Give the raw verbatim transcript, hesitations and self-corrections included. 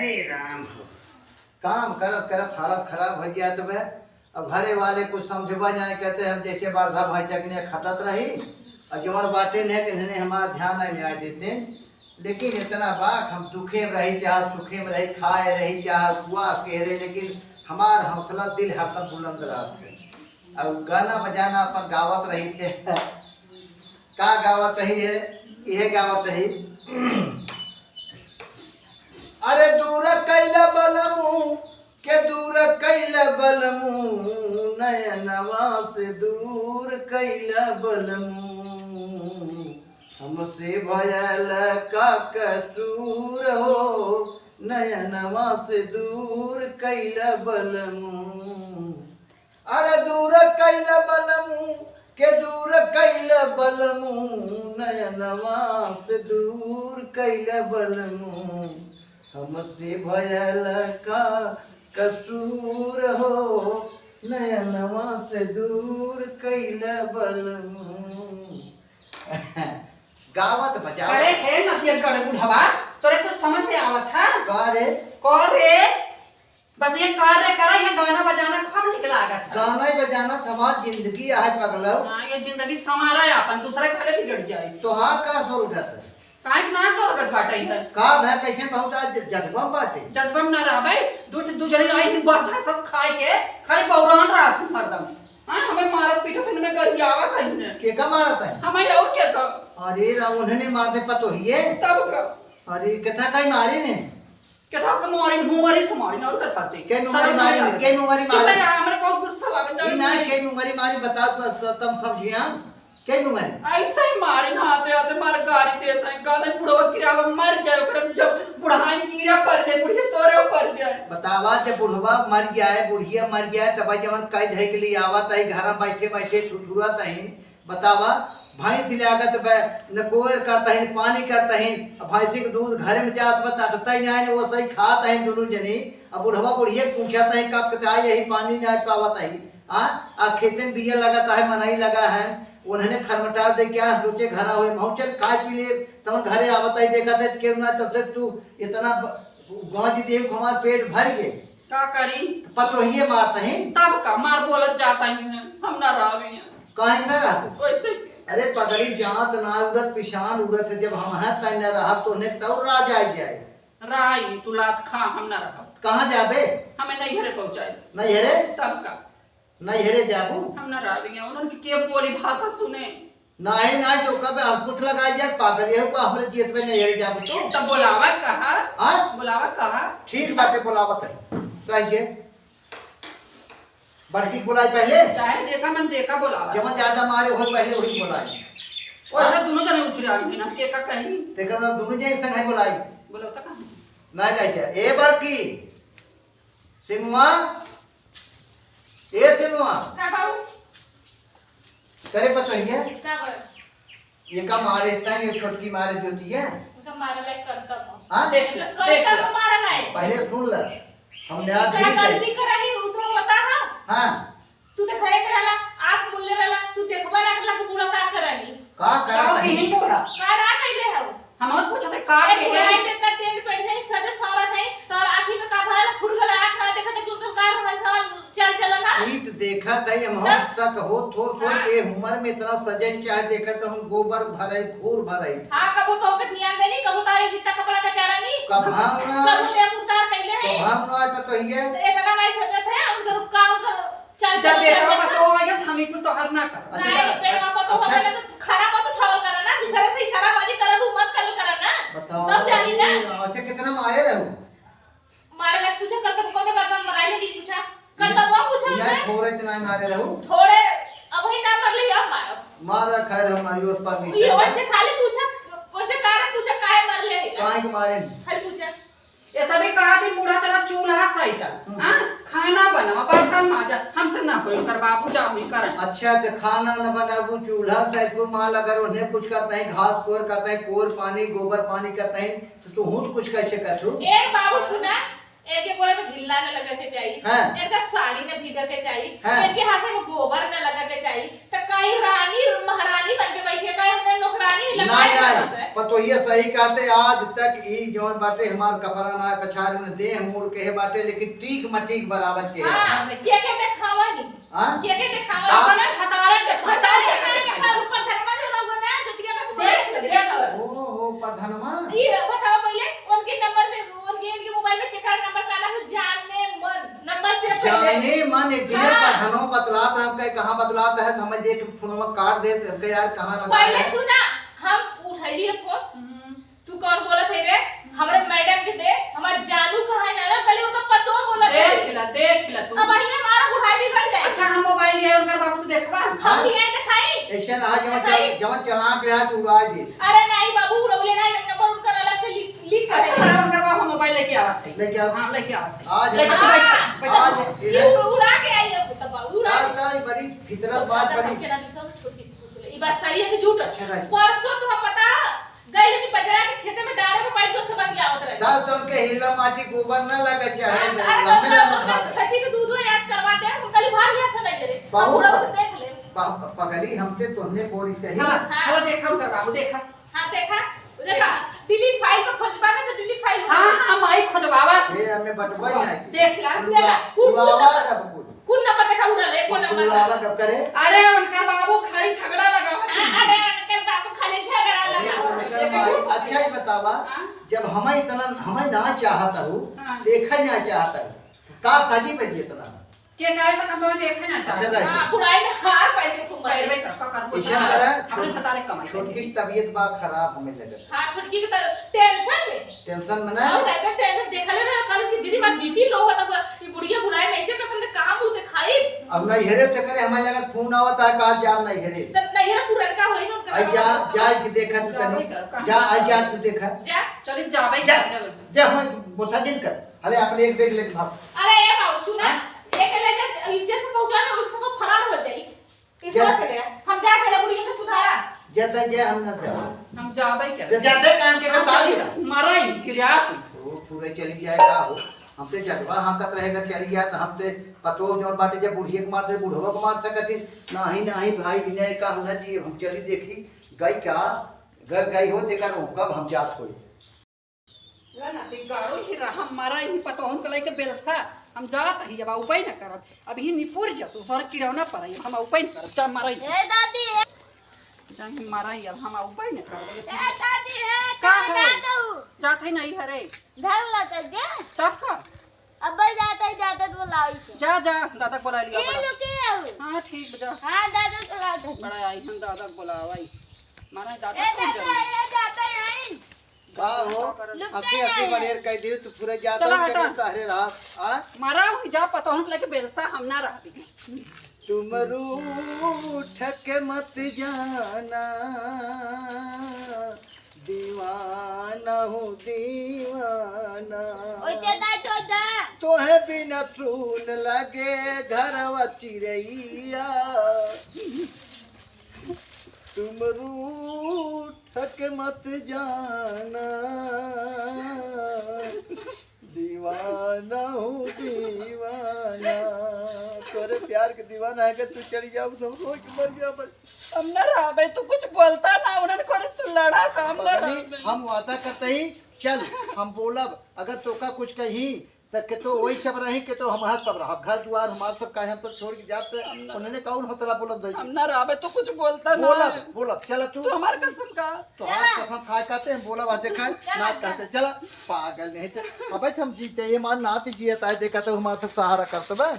हे राम हो, काम करत करत हालत खराब होइ जात बा। अब घरे वाले कुछ समझबा नाहीं, कहते हम जैसे बरधा भैंस के नियन खटत रही, और जवन बाटे न कि इन्हने हमार ध्यान नाहीं देते। लेकिन इतना बा कि हम दुखे में रही, चाहे सुखे में रही, खाए रही, चाहे उपवास के रही, लेकिन हमार हौसला दिल हरदम बुलंद रहत है। और गाना बजाना अपन गावत रही थे। का गावत रही है? इहे गावत रही। अरे दूर कैला बलमू, के दूर कैला बलमू, नयनवा से दूर कैला बलमू। हमसे भयल का कसूर हो, नयनवा से दूर कैला बलमू। अरे दूर कैला बलमू, के दूर कैला बलमू, नयनवा से दूर कैला बलमू। हमसे भयल का कसूर हो, नयनवा से दूर कैला बलमू। गावत बजावत। अरे हे नदिया गढ़ बुढ़वा, तोरे कुछ समझ में आवत है? का रे? का रे? बस ये कार्य करा, ये गाना बजाना खूब निक लागत है। गाना ही बजाना त हमार जिंदगी आहे पगलऊ। हाँ, ये जिंदगी संवारा है अपन, दूसरे के आगे बिगड़ जाए। तोहार का सोरगत है? काहे ना सोरगत बाटे इधर? का भय, कैसे बहुत आज जज्बा में बाटे? जज्बा में ना रहबे, दू, दू जने आई ही बरधा सस खाए के, खाली बौरान रहत ही हरदम। हाँ, हमें मारत पीटत, हमें गरियावत है इन्हें। के का मारत है? हमें और के का? अरे रा, उन्हें मारते पतोहिए। तब का? अरे, केथा काई मारे ने? केथा के मारे, मुंगरी से मारे, और केथा से? के मुंगरी मारे, के मुंगरी चुप मारे? रहा, हमरे बहुत गुस्सा लागत, ई ना, के मुंगरी मारे, बताओ तो स-, तम समझिया, के मुंगरी? ऐसे ही मारे ना, आते, आते मार गारी देत है, गाले बुढ़वा गिरावा मर जाए, ओकरे जब बुढ़ाई कीड़ा पड़ जाए, बुढ़िया तोरे ऊपर जाए। बतावा, जब बुढ़वा मर जाए, बुढ़िया मर जाए, तब जवन कैद है के लिए आवत है, घर में बैठे, बैठे थुथुरत है, बतावा, भैंस लागत बा, न कोयर करत ही, न पानी करत ही, अब भैंसी के दूध घरे में जात बा, त अटतै नाहीं, न वो सही खात ही दुनू जनी। अब बुढ़वा बुढ़िया पूछत ही, कब कत आई, यही पानी नाहीं पावत ही। आ, आ खेते में बिया लगत है, मनई लगा है, उन्हने खरमटा दे क्या, सोचे घरा होए, महू चल खाए पी ले, तब घरे आवत ही, देखत ही, केहू ना, तब से तू इतना ब-, गाँजी देव को हमार पेट भर गए। का करी? पतोहिए मारत ही। तब का मार बोलत जात ही, हम ना रहबी हैं। काहे ना रहबू? वैसे के। अरे पगली, जात ना उड़त, पिशान उड़त है, जब हम हैं तय ना रहब, तो उन्हें तौर राज आ जाए। राई, तू लात खा, हम ना रहब। कहाँ जाबे? हमें नैहरे पहुँचाए। नैहरे? तब का? नैहरे जाबू? हम ना रहबी हैं, उन्हन के, के बोली भाषा सुने। नाहीं, नाहीं, तो कब हम कुछ लगाई जाए, पागल, ये को हमरे जियत में नैहरे जाबू तो? तब बोलावा कहा? हाँ? बोलावा कहा? ठीक बाटे, बोलावत है। रहिए। बड़की के बोलाई पहले। चाहे जेका मन जेका बोलावा। जवन ज्यादा मारे होई पहले वही बोलाई। वैसे दुनों जने उतरे आगे ना, के का कही? देखा ना, दुनों जने संग है बोलाई। बोलो तो कहाँ? ना जाइए। ए बड़की, सिमुआ, ए सिमुआ। का बाबू? करे पतोहिया? का बाबू? ये का मारे इतना, ये छोटकी मारे जो दिया? उनका मारे लायक करता हूँ। हाँ? देख ले, करता देख ले। तो मारा लायक। पहले सुन ले, हम न्यायाधीश का है। गलती करा ही, उ तो पता है? हाँ। तू तो घरे में रहला, आँख मूंदले रहला, तू देखबा ना करला कि बूढ़ा का करा ही। का करा का नहीं? कहीं बूढ़ा? का ना कइले हऊ? हम और पूछत है, का ए, के बुढ़ाई है? में इतना टेंट पेंट है, सजे सवरत है, तो और आँखी में का भरल, फुट गल आँख ना देखत है कि उनकर का रहन सहन चल चलन है? ई त देखत है, हम तब? शक हो, थोर थोर हाँ। के उम्र में इतना सजे नहीं चाहे, देखत हम गोबर भरे, घूर भरे। हाँ, कबो तो ओके ध्यान देनी, कबो तारे बित्ता कपड़ा कचारनी, कब हम ना कबो टेम उतार कइले है। कब हम ना आए पतोहिए? तो इतना नहीं सोचत है, उनकर का, उनकर चल जब चलन बेटवा चल पतोह आइगा, त हम ई कुल तोहर ना करब। अच्छा, नहीं, बेटवा पतोह अच्छा। होवे ना तो खाना मत उठावल करा ना, दूसरे से इशाराबाजी करल, उ मत करल करा ना। बताओ। तब जानी ना। अच्छा, कितना मारे रहू? मारे लायक पूछा, करतब कौन करतब मराई नहीं पूछा। करतब वो पूछा यार, उसे। थोड़े से नहीं मारे रहू। थोड़े, अब ही ना मरली, अब मारब। मारा खैर हमारी ओर परमिशन ये है। वैसे खाली पूछा, वैसे कारण पूछा, काहे मरले है? काहे के मारे? खाली पूछा। ये सभी कहा दिन बूढ़ा चला चूल्हा सहिता, हम्म। हाँ? खाना बनावा, बर्तन माजा, हमसे ना होई कर बाबू, जा हुई कर। अच्छा, तो खाना न बनाबू, चूल्हा सहित को माल अगर उन्हें कुछ करता है, घास कोर करता है, कोर पानी, गोबर पानी करता है, तो तू हूँ कुछ कैसे कर लू? ए बाबू सुना, इनके गोड़े में ढिल्ला न लगे के चाही, हाँ। इनका साड़ी न भीगे के चाही, हाँ। इनके हाथे में गोबर न लगे के चाही। त काई रानी महारानी बन के बैठी है, काई हमने नौकरानी लगा नाहीं, के नाहीं, बात है? पतोहिया सही कहते, आज तक ई जौन बाटे हमार कपड़ा ना पछाड़ में देह मूड़ के है बाटे, लेकिन टीक मटीक बराबर के है। हाँ, के के देखावा नहीं? हाँ? के के देखावा? आप अपने भतारे के, भतारे के देखावा, ऊपर धनवा जो रहुआ ना, जुतिया का तू देख ले, देख ले। ओ हो, प्रधनवा। ई बताओ पहले, उनके नंबर में, उनके, इनके मोबाइल में केकर नंबर काला है, जाने मन, नंबर से पहले। जाने मन, एक दिने हाँ। प्रधनवा बतलात रहा, हम कहे, "कहाँ बतलात है?" तो हमें देख फोनवा काट दे, हम कहे, "यार, कहाँ लगा पहले है?" सुना, हम उठैली है फोन। हम्म। तू कौन बोलत है रे? हमरे मैडम के दे, हमार जानू कहाँ है ना, कल उनका पतो बोलत है। देख ला, देख ला तू। अब वही हमारा बुढ़ाई बिगड़ जाए। अच्छा, हम मोबाइल लिया, उनकर बाबू तू देखबा? हम भी आए दिखाई। ऐसे ना, आज जवन दिखाई। चल-, जवन चलाक रहा, तू उड़ाई दे। अरे नहीं बाबू, उड़ौले नहीं, नंबर उनकर अलग से लिख, लिख कर अच्छा, दे। ला, उनकर बाबू हम मोबाइल लेके आवत है। लेके आओ। हाँ, लेके आवत है। आज लेके हाँ। बैठा, बैठा। आज ये इधर उड़-, उड़ा के आई है, तब उड़ा आज के। का ये बड़ी फितरत बात बड़ी। के ना, दूसरा से छोटी सी पूछ ले। ई बात सही है कि झूठ? अच्छा, राइट। परसों तो पता गइल कि बजरा के खेते में डाढ़े में बैठ के सबक आवत रहे। तब तो उनके हिल्ला माटी गोबर ना लगे चाहे, हाँ, अरे लम्बे तो लम्बे हम भाग। छठी के दूधो याद करवा दे, हम कल भाग यहाँ से नहीं करे। बहुत बुढ़ऊ के देख ले। प-, पगली हमसे तोहने बोरी सही। हाँ, हाँ। हाँ, देखा उनकर बाबू, देखा। हाँ, देखा, देखा, delete file में खोजबा ना तो delete file में हाँ, खोजबा। हाँ, माई खोजबावा। ए, हमें बटवा नहीं। देख ला। उड़वा-, देखा, उड़ावा जब कुल। कुल नंबर देखा उड़ा ले, कुल नंबर। उड़ावा जब करे। अरे, उनकर बाबू खाली झगड़ा लगावत हैं। अरे, उनकर बाबू खाली झगड़ा अरे, लगावत हैं। उनकर माई, अच्छा ही बतावा, हाँ। जब हमें इतना, हमें ना चाहत हूँ, हाँ। देखा ना चाहत हूँ, का साजी बजी इतना? के काहे से हम तो देखे ना अच्छा, चाहते। राइट। हाँ, बुढ़ाई में हार पहन के खूब मरे। पैरवे कर, पकड़, वो इसे सब तरह अपने छोट-, भतारे कमाई छोटकी करेंगे। की तबीयत बा खराब हमें लगे। हाँ, छोटकी की तो tension में। Tension में ना? और नहीं तो tension देखा ले ना, कल की दीदी बात B P low होता हुआ, ये बुढ़िया बुढ़ाई में ऐसे करके हमने कहाँ मुँह दिखाई? अब नहीं हेरे तो करे, हमारे लगे फोन आवता है, कहा जाम नहीं हेरे। तो नहीं हेरे पुरनका होई ना, उनका आई जा, जाए कि देखा तो जावे तनु। कर, कहाँ जा, आई जा तू देखा। जा। चली जावे जा, कर, जावे। जा, हमें बोथा दिन कर। अरे, अपने एक bag लेके भाग। अरे, ए बाबू, सुना, हाँ? एक ले जा, इज्जत से पहुंचा ना, उसको फरार हो जाई। इस जा। बात से गया। हम जा, पहले बुढ़िया के सुधारा। जा, जा, जा, हम ना जा। हम जाबे के। जा, जा, जा, काम के हम बता चली, दिया। मरा ही, गिरा तू। वो पूरे चली जाएगा हो। हम ते जगवा हाँकत रहेगा, चली जाए तो हम ते पतो जौन बाटे जब बुढ़िया के मार दे, बुढ़वा के मार सकत ही। नाही, नाही, भाई विनय का हम ना जिए, हम चली देखी, गई का? घर गई हो, तेकर हो, कब हम जात होई। ला ना, ते गाड़ो ही रहा, हम मारा ही पतोहन के लइके बेलसा, हम जात ही, अब उपाय न करब, अब ही निपुर जा तू, तोहर किरौना पर आई, हम उपाय न करब, जा मारा ही। ए दादी, ए जा ही मारा ही, अब हम उपाय न करब। ए दादी, ए का कहाँ है? जा दू? जात है नहीं हरे। घर ला त जे। तब का? अब जात है, जात है तो बोलाई के। जा, जा, दादा के बोला लिया, ये बड़ा। लोग के आऊ? हाँ, ठीक बा, जा। हाँ, दादा के बोला दे। बड़ा आई, हम दादा के बोलावाई। मारा दादा ए कौन दादा, जाने? ए जात है आई। का हो? लुकते अति, अति नहीं। बड़ेर कह दियो, तू पूरा जाता चला हूँ, हटा। चला तहरे रहा। आ? मारा हुई जा, पतोहन के लइके बेलसा हम ना रहती। तुम रूठ के मत जाना, दीवाना हूँ दीवाना। ओए दादा, दादा। तोहे बिना सुन लगे घरवा चिरैया। तुम रूठ के मत जाना, दीवाना हूँ दीवाना। तोरे प्यार के दीवाना है कि तू चली जाओ तो हम रो के मर गया बस। हम ना रहबे, तू कुछ बोलता ना, उन्हन करे से तू लड़ा था, हम ना पगली, रहबे। हम वादा करते ही चल, हम बोलब, अगर तोका कुछ कही त के तो वही सब रही, के तो हमार सब रहब, घर दुआर हमार सब, काहे हम सब छोड़ के जाते, उन्होंने कौन हौसला बोलत दे? हम ना रहबे, तू कुछ बोलता ना। बोलब, बोलब, चला तू। तू हमार कसम खा। तोहार कसम खाए कहते हम बोलब, आ देखा, चला नाच जा। कहते, चला, पागल नहीं थे। अबे हम जीते, ये मान नाती जियत आए, देखा तो हमार सब सहारा करते बा।